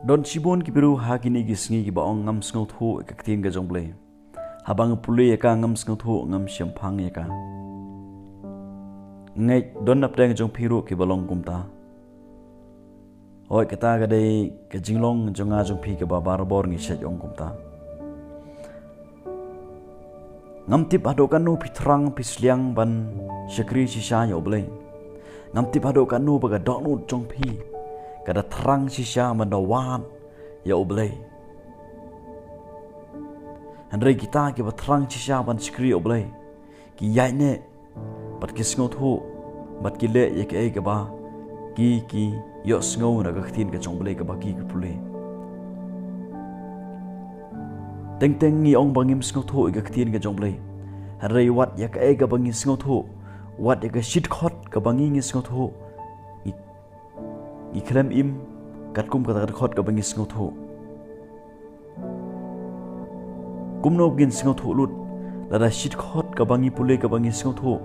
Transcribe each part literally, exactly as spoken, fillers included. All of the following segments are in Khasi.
Don shibun ki briew ha kine ki sngi kiba ong ngam sngewthuh ïa ka ktien ka jong U Blei. Haba nga pule ïa ka ngam sngewthuh, ngam shemphang ïa ka. Ngeit don napdeng jong phi ruh kiba long kumta. Hooid, kata ka dei ka jinglong jong nga jong phi kaba barabor ngi shait ong kumta. Ngam tip haduh katno phi thrang phi sliang ban shakri shisha ïa U Blei. Ngam tip haduh katno ba ka dohnud jong phi ka da thrang shisha ban da wad ïa U Blei. Hynrei kita kiba thrang shisha ban shakri ïa U Blei, ki ïaineh bad ki sngewthuh bad ki leh ïa kaei kaba ki, ki ïohsngew na ka ktien ka jong U Blei kaba ki, ki pule. Teng teng ngi ong ba ngim sngewthuh ïa ka ktien ka jong U Blei. Hynrei wat ïa kaei kaba ngi sngewthuh, wat ïa ka shitkhot kaba ngi, ngi sngewthuh, ngi, ngi khlem im katkum kata ka dkhot kaba ngi sngewthuh. Kumno ba ngin sngewthuh lut lada shitkhot kaba ngi pule kaba ngi sngewthuh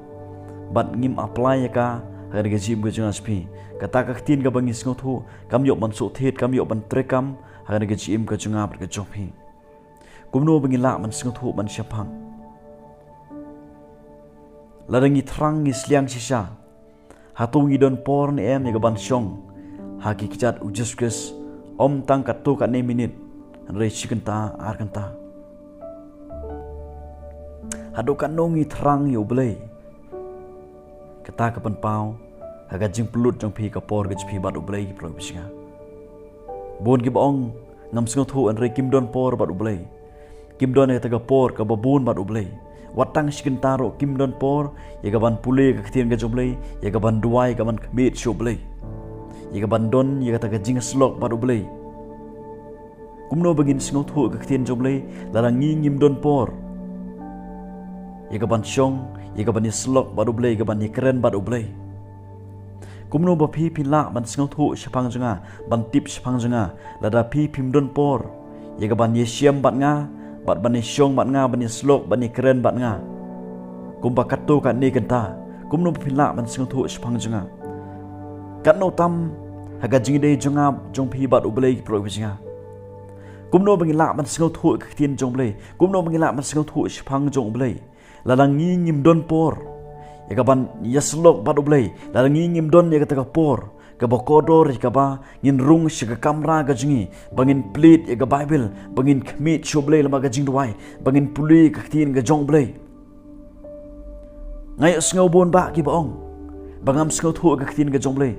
bad ngim apply ïa ka ha ka jingim ka jong nga jong phi? Kata ka ktien kaba ngi sngewthuh kam ïoh ban sngewthuh, kam ïoh ban treikam ha ka jingim ka jong nga bad ka jong phi. Kumno ba ngin lah ban sngewthuh ban shemphang? Lada ngi thrang ngi sliang shisha, hato ngi don por ne em ïa ka ban shong ha ki kjat U Jisu Khrist, ym tang katto katne minit, hynrei shi kynta ar kynta? Haduh katno ngi thrang ïa U Blei? Kata ka pynpaw ha ka jingpynlut jong phi ka por ka jong phi bad U Blei, ki paralok ba shisha. Bun kiba ong ngam sngewthuh, hynrei kim don por bad U Blei. Kim don ïa kata ka por kaba bun bad U Blei. Wat tang shi kynta ruh kim don por ïa ka ban pule ka ktien ka jong U Blei, ïa ka ban duwai, ïa ka ban khmih sha U Blei, ïa ka ban don ïa kata ka jingïasyllok bad U Blei. Kumno ba ngin sngewthuh ïa ka ktien jong U Blei lada ngi ngim don por ïa ka ban shong, ïa ka ban ïasyllok bad U Blei, ïa ka ban ïakren bad U Blei? Kumno ba phi phin lah ban sngewthuh shaphang jong nga, ban tip shaphang jong nga, lada phi phim don por ïa ka ban ïashem bad nga, bad ban ïashong bad nga, ban ïasyllok, ban ïakren bad nga kumba katto katne kynta? Kumno ba phin lah ban sngewthuh shaphang jong nga? Katno tam ha ka jingïadei jong nga jong phi bad U Blei, ki paralok ba shisha. Kumno ba ngin lah ban sngewthuh ïa ka ktien jong U Blei? Kumno ba ngin lah ban sngewthuh shaphang jong U Blei lada ngi ngim don por ïa ka ban ïasyllok bad U Blei, lada ngi ngim don ïa kata ka por kaba kordor ïa kaba ngin rung sha ka kamra ka jong ngi, ba ngin plie ïa ka Baibl, ba ngin khmih sha U Blei lyngba ka jingduwai, ba ngin pule ïa ka ktien ka jong U Blei? Nga ïohsngew bun bah kiba ong ba ngam sngewthuh ïa ka ktien ka jong U Blei.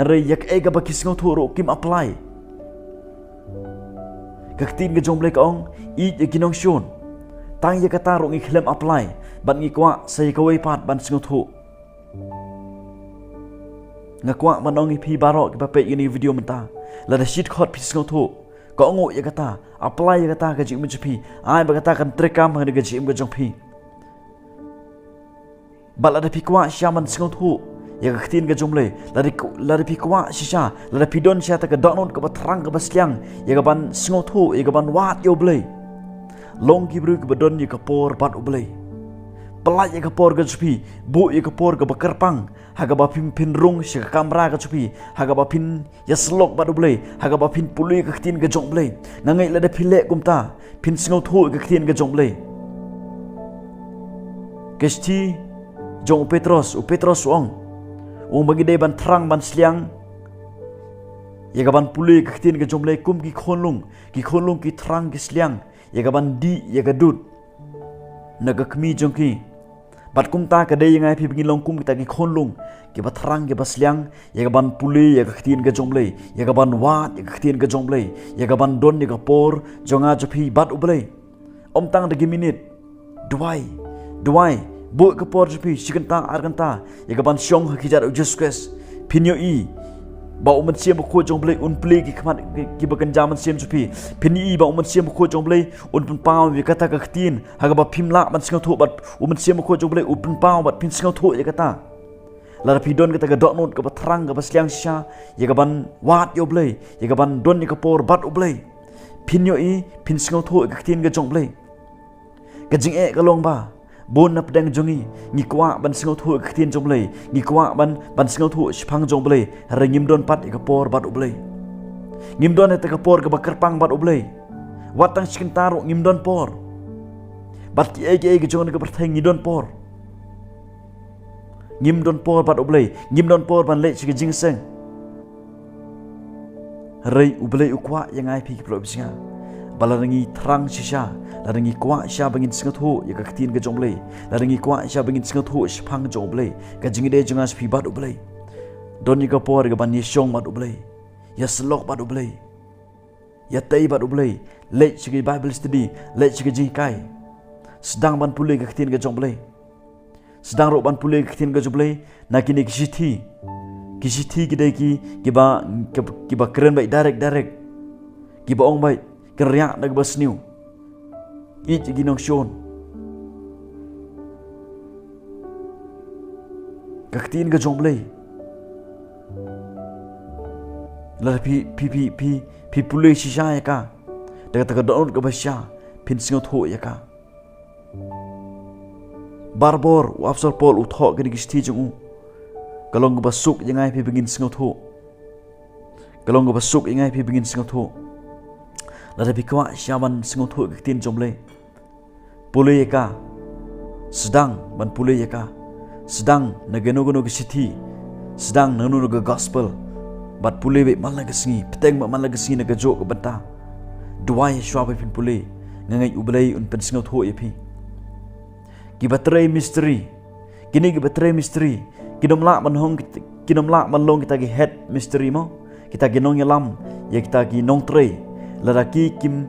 Hynrei ïa kaei kaba ki sngewthuh ruh kim apply. Ka ktien ka jong U Blei ka ong, ïeit ïa ki nongshun. Tang ïa kata ruh ngi khlem apply, bad ngi kwah sa ïa kawei pat ban sngewthuh. Nga kwah ban ong ïa phi baroh kiba peit ïa kane ka video mynta, lada shitkhot phi sngewthuh, kohnguh ïa kata, apply ïa kata ha ka jingim jong phi, ai ba kata kan treikam ha ka jingim ka jong phi. Bad lada phi kwah shisha ban sngewthuh ïa ka ktien ka jong U Blei, lada, lada phi kwah shisha, lada phi don shisha kata ka dohnud kaba thrang kaba sliang ïa ka ban sngewthuh, ïa ka ban wad ïa U Blei, long ki briew kiba don ïa ka por bad U Blei. Pyllait ïa ka por ka jong phi, buh ïa ka por kaba kyrpang ha kaba phin, phin rung sha ka kamra ka jong phi, ha kaba phin ïasyllok bad U Blei, ha kaba phin pule ïa ka ktien ka jong U Blei. Nga ngeit lada phi leh kumta, phin sngewthuh ïa ka ktien ka jong U Blei. Ka shithi jong u Petros, u Petros u ong, u ong ba ngi dei ban thrang ban sliang ïa ka ban pule ïa ka ktien ka jong U Blei kum ki khunlung, ki khunlung ki thrang ki sliang ïa ka ban dih ïa ka dud na ka kmie jong ki. Bad kumta ka dei ïa nga ïa phi ba ngin long kum kita ki khunlung kiba thrang kiba sliang ïa ka ban pule ïa ka ktien ka jong U Blei, ïa ka ban wad ïa ka ktien ka jong U Blei, ïa ka ban don ïa ka por jong nga jong phi bad U Blei. Ym tang da ki minit. Duwai, duwai, buh ïa ka por jong phi shi kynta ar kynta ïa ka ban shong ha ki kjat U Jisu Khrist. Phin ïohi ba U Mynsiem Bakhuid jong U Blei un plie ki khmat ki, kiba kynja mynsiem jong phi. Phin ïohi ba U Mynsiem Bakhuid jong U Blei un pynpaw ïa kata ka ktien ha kaba phim lah ban sngewthuh, bad U Mynsiem Bakhuid jong U Blei un pynpaw bad phin sngewthuh ïa kata. Lada phi don kata ka dohnud kaba thrang kaba sliang shisha ïa ka ban wad ïa U Blei, ïa ka ban don ïa ka por bad U Blei, phin ïohi, phin sngewthuh ïa ka ktien ka jong U Blei. Ka jingeh ka long ba bun na pdeng jong ngi, ngi kwah ban sngewthuh ïa ka ktien jong U Blei, ngi kwah ban, ban sngewthuh shaphang jong U Blei, hynrei ngim don pat ïa ka por bad U Blei. Ngim don ïa kata ka por kaba kyrpang bad U Blei. Wat tang shi kynta ruh ngim don por. Bad kiei kiei ki jong kane ka pyrthei ngi don por. Ngim don por bad U Blei, ngim don por ban leit sha ka jingïaseng. Hynrei U Blei u kwah ïa nga ïa phi ki paralok bishna. Ba lada ngi thrang shisha, lada ngi kwah shisha ba ngin sngewthuh ïa ka ktien ka jong U Blei, lada ngi kwah shisha ba ngin sngewthuh shaphang jong U Blei, ka jingïadei jong nga sha phi bad U Blei. Don ïa ka por ïa ka ban ïashong bad U Blei. Ïasyllok bad U Blei. Ïatei bad U Blei. Leit sha ki Bible study, leit sha ki jinghikai. Sdang ban pule ka ktien ka jong U Blei. Sdang ruh ban pule ka ktien ka jong U Blei na kine ki shithi. Ki shithi ki dei ki, kiba, kiba, kiba kren beit direct direct. Kiba ong beit, kynriah na kaba sniew. Ïeit ïa ki nongshun. Ka ktien ka jong U Blei. Lada phi, phi, phi, phi, phi pule shisha ïa ka. Da kata ka dohnud kaba shisha, phin sngewthuh ïa ka. Barabor, u Apostol Paul, u thoh kine ki shithi jong u. Ka long kaba suk ïa nga ïa phi ba ngin sngewthuh. Ka long kaba suk ïa nga ïa phi ba ngin sngewthuh. Lada phi kwah shisha ban sngewthuh ka ktien jong U Blei. Pule ïa ka. Sdang ban pule ïa ka. Sdang na kano kano ka shithi. Sdang na kano kano ka gospel. Bad pule beit man la ka sngi, bteng beit man la ka sngi na kajuh ka bynta. Duwai shuwa ba phin pule. Nga ngeit U Blei un pynsngewthuh ïa phi. Kiba trei mystery. Kine kiba trei mystery. Kim lah ban long, kim lah ban long kita ki head mystery mo. Kita ki nongïalam, ïa kita ki nongtrei. Lada ki kim,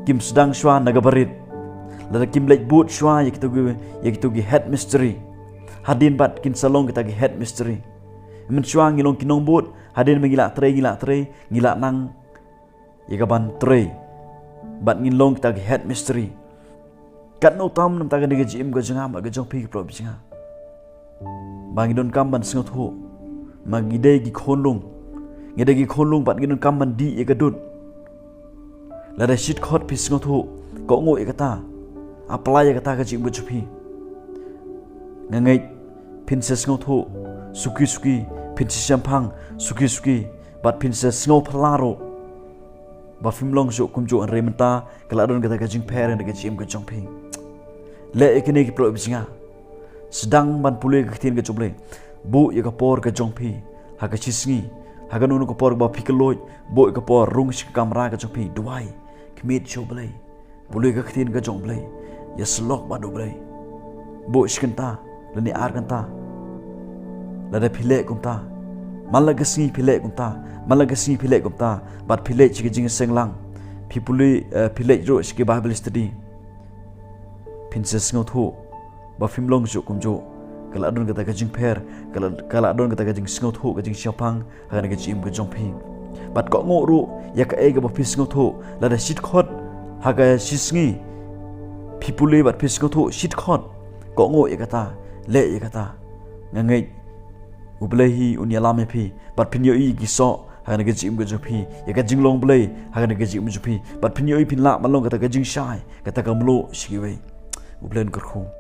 kim sdang shuwa na kaba rit. Lada kim leit bud shuwa ïa kita ki, ïa kita ki head mystery. Hadien bad kin sa long kita ki head mystery. Mynshuwa ngi long ki nongbud, hadien ba ngi la trei, ngi la trei, ngi la nang ïa ka ban trei. Bad ngin long kita ki head mystery. Katno tam namar kane ka jingim ka jong nga bad ka jong phi ki paralok bishna. Ba ngi donkam ban sngewthuh. Ba ngi dei ki khunlung. Ngi dei ki khunlung bad ngi donkam ban dih ïa ka dud. Lada shit khot phi sngewthuh. Kohnguh ïa kata. Apply ïa kata ha ka jingim ka jong phi. Nga ngeit phin sa sngewthuh. Suki suki. Phin sa shemphang. Suki suki. Bad phin sa sngewphylla ruh. Ba phim long shuh kumjuh hynrei mynta, ka la don kata ka jingpher ha ka jingim ka jong phi. Leh ïa kine ki paralok bishna. Sdang ban pule ka ktien ka jong U Blei. Buh ïa ka por ka jong phi. Ha ka shisngi. Ha kano kano ka por ba phi kylluid. Buh ïa ka por rung sha ka kamra ka jong phi. Duwai. Khmih sha U Blei. Pule ka ktien ka jong U Blei. Ïasyllok bad U Blei. Buh shi kynta, lane ar kynta. Lada phi leh kumta. Man la ka sngi phi leh kumta. Man la ka sngi phi leh kumta. Bad phi leit sha ka jingïaseng lang. Phi pule, eh, phi leit ruh sha ka Bible study. Phin sa sngewthuh. Ba phim long shuh kumjuh. Ka la don kata ka jingpher. Ka la, ka la don kata ka jingsngewthuh, ka jingshemphang. Ha kane ka jingim ka jong phi. Bad kohnguh ruh, ïa kaei kaba phi sngewthuh, lada shit khot, ha ka shisngi. Phi pule bad phi sngewthuh, shit khot. Kohnguh ïa kata, leh ïa kata. Nga ngeit, U Blei hi un ïalam ïa phi, bad phin ïohi ki soh, ha kane ka jingim ka jong phi, ïa ka jinglong Blei, ha kane ka jingim ka jong phi, bad phin ïohi phin lah ban long kata ka jingshai, kata ka mluh, sha kiwei. U Blei un kyrkhu.